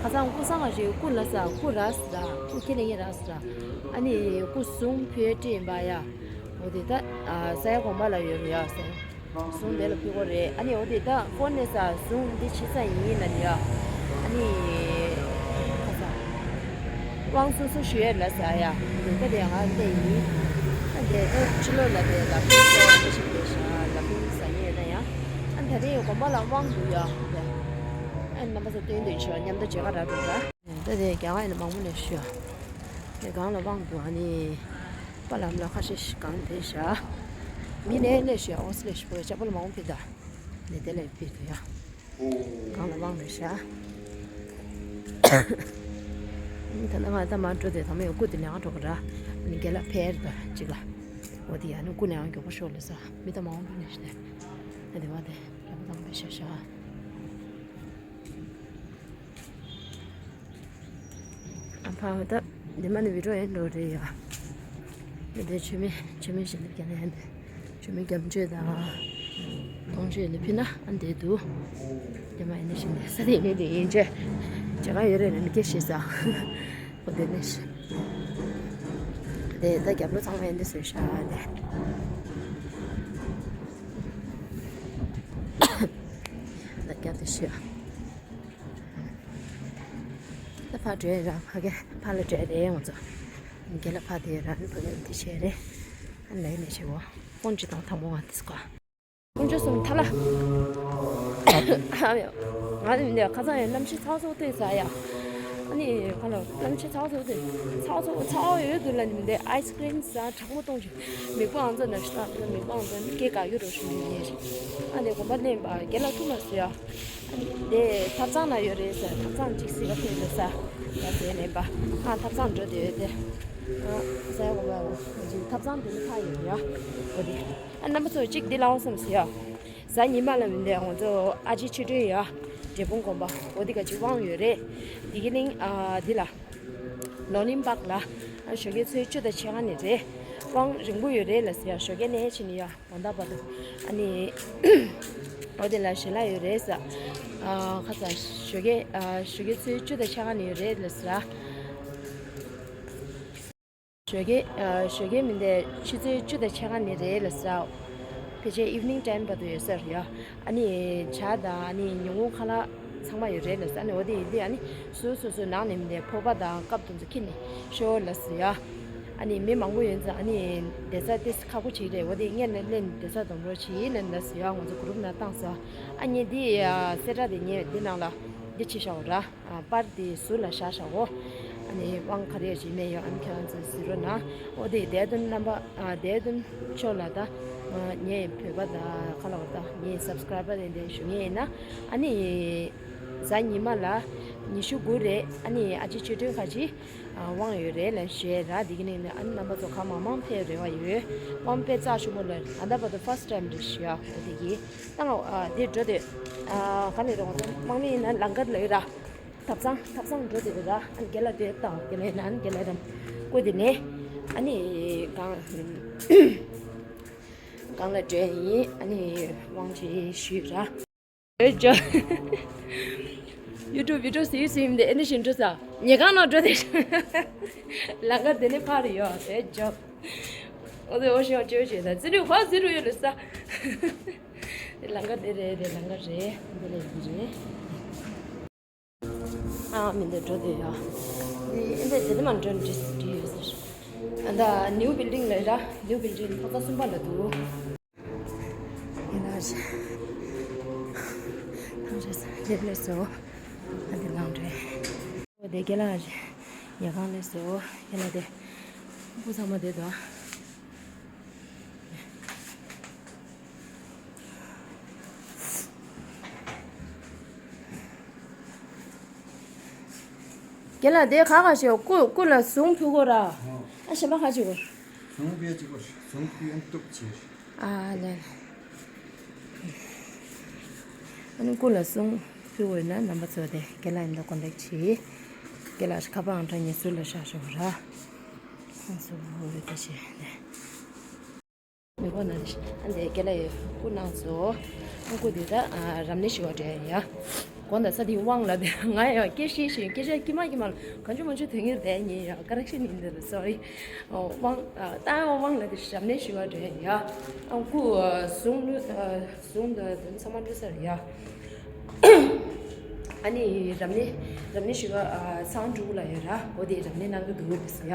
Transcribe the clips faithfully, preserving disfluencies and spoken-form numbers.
ཁ་སང་སྐུ་སྲུང་ཞིག་སྐུ་ལ་ས་སྐུ་ར་ས་སྐུ་ཁྱེད་ལ་ཡིན་ར་ས། ཨ་ནི་སྐུ་གསུང་ཕུལ་སྤྲད་ཡིན་པ་ཡ། འོ་དེ་ད་ས་ཡ་དགོན་པ་ལ་ཡོད་རེད་ཡ་ས། གསུང་དེ་ལ་ཕུལ་དགོས་རེད། ཨ་ནི་འོ་དེ་ད་ཀོ་ནས་ས་གསུང་འདི་ཕྱི་ས་ཡིན་ལ་ནི་ཡ། ཨ་ནི་ཁ་ས་དབང་སོ་སོ་ཞུ་ཡས་ལ་ས་ཡ། འདི་ད་དེ་ང་འདི་ཡིན། ཨ་དེ་ད་ཕྱི་ལོགས་ལ་དེ་ལ་ཕུལ་ས་ཡ་ཞིག་དེ་ཤ་ལ་ཕུལ་ས་ཡིན་ན་ཡ། ཨ་ད་དེ་དགོན་པ་ལ་དབང་འདུག་ཡ། ཨ་རྣམ་པ་ཚོ་སྟོན་དུ་ཆོག་མཉམ་དུ་མཇལ་ཁ་རག་འགྲོ་ར། ད་དེ་རྒྱ་གར་ཡིན་ན་མང་པོ་ནས་ཞུ། དེ་གང་ལ་དབང་འདུག་ཨ་ནི། པ་ལམ་ལ་ཁ་ཤས་ཤིག་གང་དེ་བཞག་མི་ནས་ལས་ཞུ་ཨོ་སི་ལས་ཞུ་བོད་ཅག་པོ་ལ་མང་པོ་ཕེབས་ད། ནས་དེ་ལས་ཕེབས་དུ་ཡ། གང་ལ་དབང་རེད་བཞག་ད་ནང་ང་ད་མ་འགྲོ་དེ་དམ་ཡོད་སྐུ་དེ་ལས་ང་འགྲོ་གི་ར། ཨ་ནི་རྒན་ལགས་ཕེབས་ད་ཅིག་ལ། འོ་དེ་ཡ་ནི་སྐུ་ནས་ཨང་མགྱོགས་པོ་ཤོག་ལ་ས་མི་ད་མང་པོ་ཕེབས་ནས་ཞུ་དེ། ད་དེ་བ་དེ་ལ་མ་དང་པོ་ཤ་ཤ། ཨ་ཕ་ད་འདི་མ་ནི་བི་ཌིའོ་ཡིན་འགྲོ་རེད་ཡ། འདི་ཆུ་མིག་ཆུ་མིག་ཞིག་འདི་རྒྱ་ནས་འདི་ཆུ་མིག་རྒྱབ་ཆོས་དང་གཏོང་ཆོས་འདི་ཕི་ན་ཨ་འདི་འདུག་རྒྱ་མ་ཡིན་ན་ཞིག་འདི་ས་དེ་ནས་འདི་ཡིན་ཆོས་ཇ་ག་ཡོད་རེད་ན་མི་སྐད་ཤེས་ས་ཁོ་འདི་ནས་ཤི། འདི་ད་རྒྱབ་ལོ་ཚང་མ་ཡིན་འདི་བཟོས་ཤག་འདི་ད་རྒྱབ་འདི་ཤི། ད་ཕར་འགྲོ་ཡ་ར་ཕ་གི་ཕར་ལ་འགྲོ་ཡ་རེད་ང་ཚོ། རྒན་ལགས་ཕར་དེ་ར་ཕ་གི་དེ་བྱས་རེད། ཨ་ལས་ནས་བྱེད་འོ། དཔོན་ཅི་དང་དང་པོ་ང་དེ་སྐོ། དཀོན་མཆོག་གསུམ་ཐ་ལ། ཨ་ཡོ། ང་དེ་མི་འདི་ཁ་སང་ཡང་གནམ་གཤིས་ཚ་བ་ཚ་བོ་དེ་ཟ་ཡ། ཨ་ནི་ཁ་ལ་གནམ་གཤིས་ཚ་བ་ཚ་བོ་དེ་ཚ་བ་ཚ་བོ་ཚ་བ་ཡོད་དུས་ལ་ནི་མི་འདི་ཨའི་སི་ཀྲིམ་ཟ་གྲང་མོ་གཏོང་ཅིག་མིག་པོ་ཨང་ཚོ་ན་ཤི་ཏག་མིག་པོ་ཨང་ཚོ་ནི་སྐད་ག་ཡོད་རོ་ཞུ་ཡོད་ཡིན། ཨ་ནི་དགོན་པ་གླེང་པ་རྒན་ལགས་ཐུག་མ་སོ་ཡ། དེ་ཐབ་ཚང་ན་ཡོད་རེད་ཟེར། ཐབ་ཚང་གཅིག་སི་ཡོད་ཟེར་ས་ཡ་ཟེར་ལེན་པ། ཨ་ཐབ་ཚང་འགྲོ་དེ་ཡོད་དེ། ཨ་ཟེར་བ་ཐབ་ཚང་དེ་ནི་ཕ་ཡོད་ཡ། འོ་དེ་ཨ་རྣམ་པ་ཚོ་གཅིག་འདི་ལའོ་བསམ་ཟེར་ཡ། གཟའ་ཉི་མ་ལ་མི་འདས་ང་ཚོ་ཨ་ཅེ་ཆོས་སྒྲོན་ཡ། འབྲས་སྤུངས་དགོན་པ་འོ་དེ་ག་ཅིག་དབང་ཡོད་རེད། དེ་གི་གླིང་ཨ་འདི་ལ། ལོ་ལིན་པག་ལ། ཨ་ཞོགས་ཀས་ཆུ་ཚོད་བཅུ་དང་ཕྱེད་ཀ་ནས་རེད། དབང་རིང་པོ་ཡོད་རེད་ལ་ཟེར་ཡ། ཞོགས་ཀས་ནས་ཕྱིན་ནས་ཡ། དགོང་དག་བར་དུ། ཨ་ནི། འོ་དེ་ལ་ཞལ་ལག་ཡོད་རེད་ཟེར། ཨ་ཁ་ས་ཞོགས་ཀས་ཨ་ཞོགས་ཀས་ཆུ་ཚོད་བཅུ་དང་ཕྱེད་ཀ་ནས་ཡོད་རེད་ལ་ཟེར། ཞོགས་ཀས་ཨ་ཞོགས་ཀས་མི་འདས་ཆུ་ཚོད་བཅུ་དང་ཕྱེད་ཀ་ནས་རེད་ལ་ཟེར། ཕལ་ཆེར་ཨིབ་ནིང་ཊའིམ་བར་དུ་ཡོད་ཟེར་ཡ། ཨ་ནི་ཇ་དང་ཨ་ནི་ཉུང་ངུ་ཁ་ལག་ཚང་མ་ཡོད་རེད་ལ་ཟེར། ཨ་ནི་འོ་དེ་ཡིན་དུས་ཨ་ནི་སོ་སོ་སོ་ནང་ནས་མི་འདས་ཕོར་པ་དང་ཀབ་དེ་ཚོ་ཁྱེར་ནས་ཤོག་ལ་ཟེར་ཡ། ཨ་ནི་མི་མང་པོ་ཡོད་ཙང་ཨ་ནི་བསྡད་ས་དེ་ཁག་པོ་ཅིག་རེད། འོ་དེ་སྔོན་ལ་ལེན་བསྡད་ས་སྡོམ་རོགས་བྱེད་ལ་ལ་ཟེར་ཡ། ང་ཚོ་གུ་རུབ་ནང་བཏང་ཟེར། ཨ་ནི་འདི་ཡ་གསལ་བསྒྲགས་དེ་ངས་འདི་ནང་ལ་འདི་བྱེད་བཞག་འོ་ར། ཨ་པར་དེ་ཟུར་ལ་བཞག་བཞག་འོ། ཨ་ནི་དབང་ག་རེ་ཡོད་ཅིག་མེད་ཡོད་ཨ་ནི་ཁྱེད་རང་ཚོས་གཟིགས་རོགས་གནང་། འོ་དེ་བདེ་དོན་རྣམ་པ་ཨ་བདེ་དོན་ཕྱོགས་ལ་ད་ངས་བོད་པ་ད་ག་ལ་བ་ད་ངས་སབ་སི་ཀ་རའི་བར་དེ་འདྲ་ཞུ་ངེས་ཡིན་ན། ཨ་ནི་གཟའ་ཉི་མ་ལ་ཉི་ཤུ་དགུ་རེད། ཨ་ནི་ཨ་ཅེ་ཆོས་སྒྲོན་ཁ་ཅིག་ཨ་དབང་ཡོད་རེད་ལ་ཞུ་ཡས་ར། དེ་གི་ནས་ནི་ཨ་ནི་རྣམ་པ་ཚོ་གང་མང་མང་ཕེབས་རེ་བ་ཡོད། དབང་དཔེ་རྩ་ཆུ་མོ་ལ་ཨ་ད་བར་དུ་ཕར་སི་ཊི་ཊའིམ་རེད་ཞུ་ཡ། འོ་དེ་གི་ད་ང་ཨ་དེ་འགྲོ་དེ་ཨ་ག་ནས་རེད། ང་ཚོ་དམག་མི་ཡིན་ན་ལང་ཀར་ལ་ཡོད་ར། ཐབ་ཚང་ཐབ་ཚང་འགྲོ་དེ་ར། ཨ་ནི་རྒན་ལགས་དེ་དང་རྒན་ལགས་ནང་རྒན་ལགས་རམ་སྐུ་དེ་ནས་ཨ་ནི་གང་གང་ལ་འགྲོ་ཡིན། ཨ་ནི་དབང་ཆེ་ཞུས་ར། ཨེ་ཅོ། ཡུ་ཊུབ་བི་ཌིའོ་སི་སིམ་དེ་ཨེ་ནི་ཤིན་འགྲོ་ས་ཉེ་གང་ན་འགྲོ་དེ་ལ་ག་དེ་ནས་ཕར་ཡོད་ཨེ་ཅོ། ཨོ་དེ་ཨོ་ཤི་ཨོ་ཅོ་ཅེ་ད་ཙི་རུ་ཧ་ཙི་རུ་ཡོད་ལ་ས། དེ་ལ་ག་དེ་རེད། དེ་ལ་ག་རེད། འདི་ལ་ཡིན་རེད། ཨ་མི་འདི་འགྲོ་དེ་ཡ། འདི་འདི་དེ་མ་འགྲོ་འདྲི་འདྲི་ཡོད་ཟེར། ཨ་ད་ནིའུ་བིལ་ཌིང་ལ་ར། ནིའུ་བིལ་ཌིང་ཐོག་ས་གསུམ་པ་ལ་འདུག་ཡིན་ན་ཞེ། ཐང་ཞེ་ས་ལེབ་ལེ་སོ། ཨ་འདི་ལང་འདྲེ། འོ་དེ་རྒན་ལགས་ཉལ་ཁང་ལས་སོ། རྒན་ལགས་དེ་སྤུ་ཚང་མ་དེ་དང་། རྒན་ལགས་དེ་ཁ་ཁ་ཞེས་སྐུ་སྐུ་ལ་གཟུངས་ཕུལ་དགོས་ར། ཨ་གཞན་པ་ཁ་ཅིག་གོ། གཟུངས་ཕུལ་ཡང་ཐུབ་ཆེ། ཨ་ལེ། ཨ་ནི་སྐུ་ལ་གཟུངས་ཕུལ་དགོས་ན་རྣམ་པ་ཚོ་དེ་རྒན་ལགས་ཡིན་ད་ཀོན་ཊེག་བྱེད། རྒན་ལགས་ཁ་པར་ཨང་གྲངས་ངས་ཟུར་ལ་བཞག་ཞོག་ར། ཨ་སོ་འོ་དེ་བྱེད་ནས། མི་གོ་ན་རེ་ཞིག་ཨ་འདི་རྒན་ལགས་ཡོད་སྐུ་གནང་སོ། ཨ་སྐུ་འདི་ད་ཨ་རབ་གནས་ཞུ་བ་འདྲ་ཡ། དགོངས་དག་ས་དེའི་དབང་ལ་དེ་ང་ཡང་སྐད་ཤེས་ཤིང་སྐད་ཆ་ཀྱི་མ་ཀྱི་མ་ལ་གང་བྱུང་མང་བྱུང་དོན་གཉེར་བསྡད་ཉེ་ཡ་ཀ་རེག་ཤན་ཡིན་འདི་ལ་སོ་རི། དབང་ཨ་ཏང་ཡང་དབང་ལ་དེ་ཞབས་ནས་ཞུ་བ་འདྲ་ཡ། ཨང་ཀུ་ཟུང་ལུ་ཟུང་དུ་དོན་ཚང་མ་འགྲོ་ས་རེད་ཡ། ཨ་ནི་རབ་གནས་རབ་གནས་ཞུ་བ་ཚང་འགྲུག་ལ་ཡོད་ར་འོ་དེ་རབ་གནས་གནང་གི་འདུག་འདི་སི་ཡ།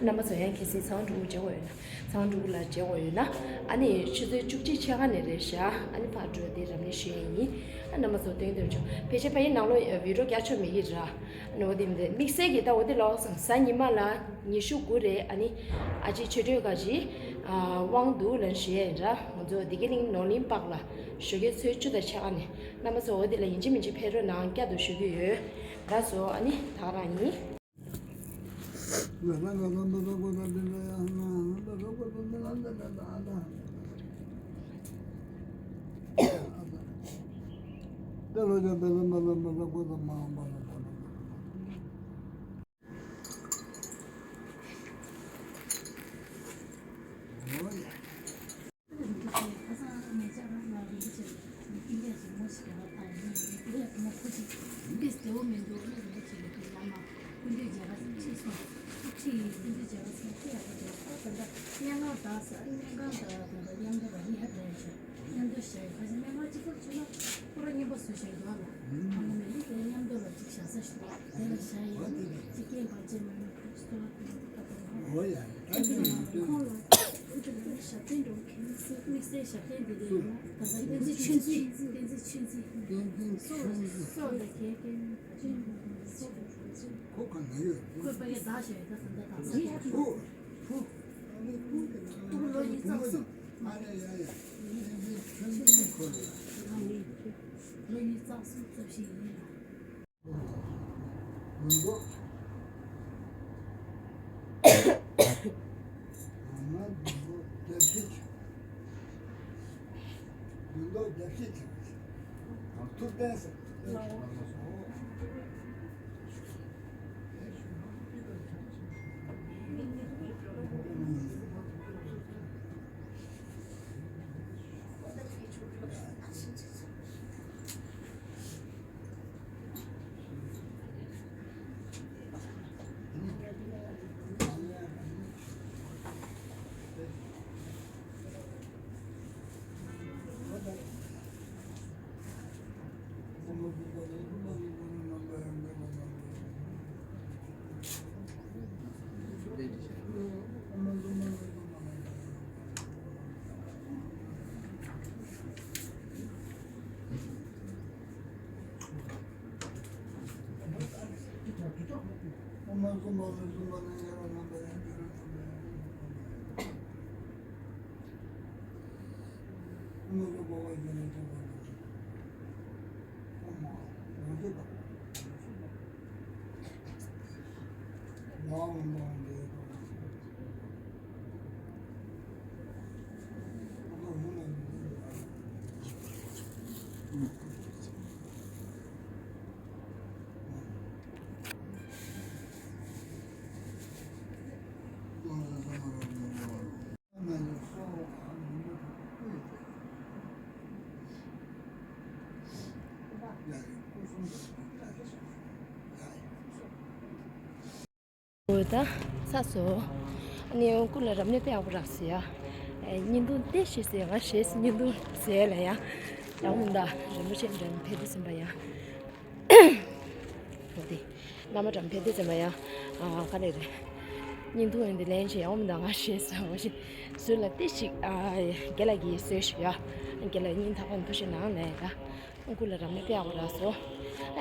རྣམ་པ་ཚོ་ཡང་གལ་སྲིད་ཚང་འགྲུག་བྱེད་དགོས་ཡོད་ན། ཚང་འགྲུག་ལ་བྱེད་དགོས་ཡོད་ན། ཨ་ནི་ཆུ་ཚོད་བཅུ་གཅིག་ཕྱེད་ཀ་ནས་རེད་ཤག་ཨ་ནི་ཕར་འགྲོ་དེ་རབ་གནས་ཞུ་ཡས་ཡིན། ཨ་རྣམ་པ་ཚོ་སྟོན་སྟོན་ཆོག་ཕལ་ཆེར་ཕ་ཡི་ནང་ལོ་བི་ཌིའོ་བཀྱག་ཆོག་མེད་ཀྱི་ར། ཨ་ནི་འོ་དེ་མི་དེ་དམིགས་བསལ་གྱི་ད་འོ་དེ་ལོག་སོང་གཟའ་ཉི་མ་ལ་ཉི་ཤུ་དགུ་རེད། ཨ་ནི་ཨ་ཅེ་ཆོས་སྒྲོན་ག་ཅི་དབང་འདུག་ལ་ཞུ་ཡས་ཡིན་ར། ང་ཚོ་བདེ་སྐྱིད་གླིང་ནོར་གླིང་པག་ལ་ཞོགས་ཀའི་ཚོད་བཅུ་དང་ཕྱེད་ཀ་ནས་རྣམ་པ་ཚོ་འོ་དེ་ལ་ཡིན་གཅིག་མིན་གཅིག་ཕེབས་རོགས་གནང་བསྐྱར་དུ་ཞུ་གི་ཡོད། ད་སོ་ཨ་ནི་ད་རང་ཡིན། ཨོ་ཡ། ཁོང་ལ་ཞབས་བརྟན་འགྲོ་མཁན་དམིགས་བསལ་ཞབས་བརྟན་འདི་ལས་ཡོང་ད་ལྟ་བསྟན་འཛིན་ཆོས་འཛིན། བསྟན་འཛིན་ཆོས་འཛིན། བསྟན་འཛིན་ཆོས་འཛིན། སོགས་ལ་གལ་ཀན་ཁོ་ག་ན་ཡོད། ཁོས་པ་ཡ་བདག་ཞེས་ད་ད་ད་ད་ས་ཡ། ཕུ་ཕུ་ཕུ་ལོ་ཉི་ཤུ་རྩ་གསུམ། ཨ་ནེ་ཡ་ཡ། བསྟན་འཛིན་ཆོས་འཛིན་ཁོ་ལ་ལོ་ཉི་ཤུ་རྩ་གསུམ་རྩ་བཞི་ཡིན་ལ། མི་འདུག་ང་མི་འདུག་བདེ་སྐྱིད། མི་འདུག་བདེ་སྐྱིད་ཀྱི་ཐུབ་བསྟན་ཟེར། འོ་ད་ཚ་སོ། ཨ་ནི་སྐུ་ལ་རབ་གནས་དཔེ་ཡག་པོ་རག་སོ་ཡ། ཨེ་བརྙན་ཐུང་དེ་ཤེས་སོ་ཡ། ང་ཤེས་སོ་བརྙན་ཐུང་ཟེར་ལ་ཡ། ཡག་མོ་འདུག་རིན་པོ་ཆེ་འདྲ་ཕེབས་དུས་ཙམ་པ་ཡ། འོ་དེ། བླ་མ་འདྲ་ཕེབས་དུས་ཙམ་པ་ཡ། ཨ་ག་རེ་རེད། བརྙན་ཐུང་འདི་ལེན་བྱས་ཡག་མོ་འདུག་ང་ཤེས་སོ་བ་ཞིག་ཟུར་ལ་ཏི་ཞིག་ཨ་རྒན་ལགས་ཀྱིས་བཟོས་ཤིག་ཡ། རྒན་ལགས་བརྙན་ཐག་པ་ཐུགས་ཞེ་གནང་ལས་ད། སྐུ་ལ་རབ་གནས་དཔེ་ཡག་པོ་རག་སོ།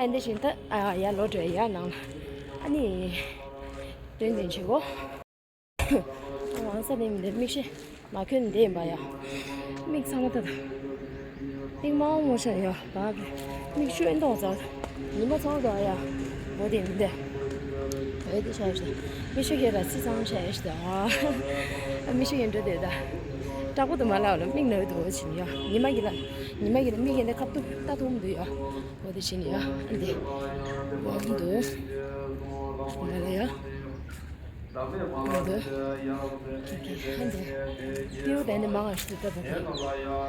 ཨ་འདི་བཞིན་ད་ཨ་ཡར་ལོག་འགྲོ་ཡ་ནང་ལ། ཨ་ནི། སྟོན་དེ་བྱེད་གོ། ཨང་ས་དེ་མི་འདི་མིག་ཤེལ་མ་གྱོན་འདི་ཡིན་པ་ཡ། མིག་ཚང་མ་ད་ད། མིག་མང་མོ་ཤ་ཡ་བག་གི། མིག་ཆུ་ཨེ་འདོག་ཚར། ཉི་མ་ཚང་ད་ཡ། འོ་དེ་མི་འདི། འོ་དེ་ཤ་ཡ་ཤ། མིག་ཤེལ་གྱོན་ར་ཚི་ཚང་ཤ་ཡ་ཤ་ད། མིག་ཤེལ་གྱོན་འགྲོ་དེ་ད། དྲག་པོ་དུ་མ་ལ་ལ་མིག་ན་འདུག་ཕྱིན་ཡ། ཉི་མ་གི་ལ། ཉི་མ་གི་ལ་མིག་གི་ལ་ཁ་ཐུག་ལྟ་ཐུབ་འདུག་ཡ། འོ་དེ་ཕྱིན་ཡ། ཨ་འདི། འོ་འདུག་ང་ལ་ཡ། འོ་འདུག་ཧན་འདི། ཏེའུ་དེ་ནི་མང་ང་ཞིག་ཏུ་ལྟ་ད་དེ།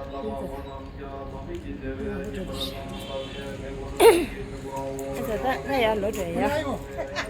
ཏེའུ་ད་ད། འོ་འདུག་ད་ཤི། ད་ད་ཡར་ལོག་འགྲོ་ཡ།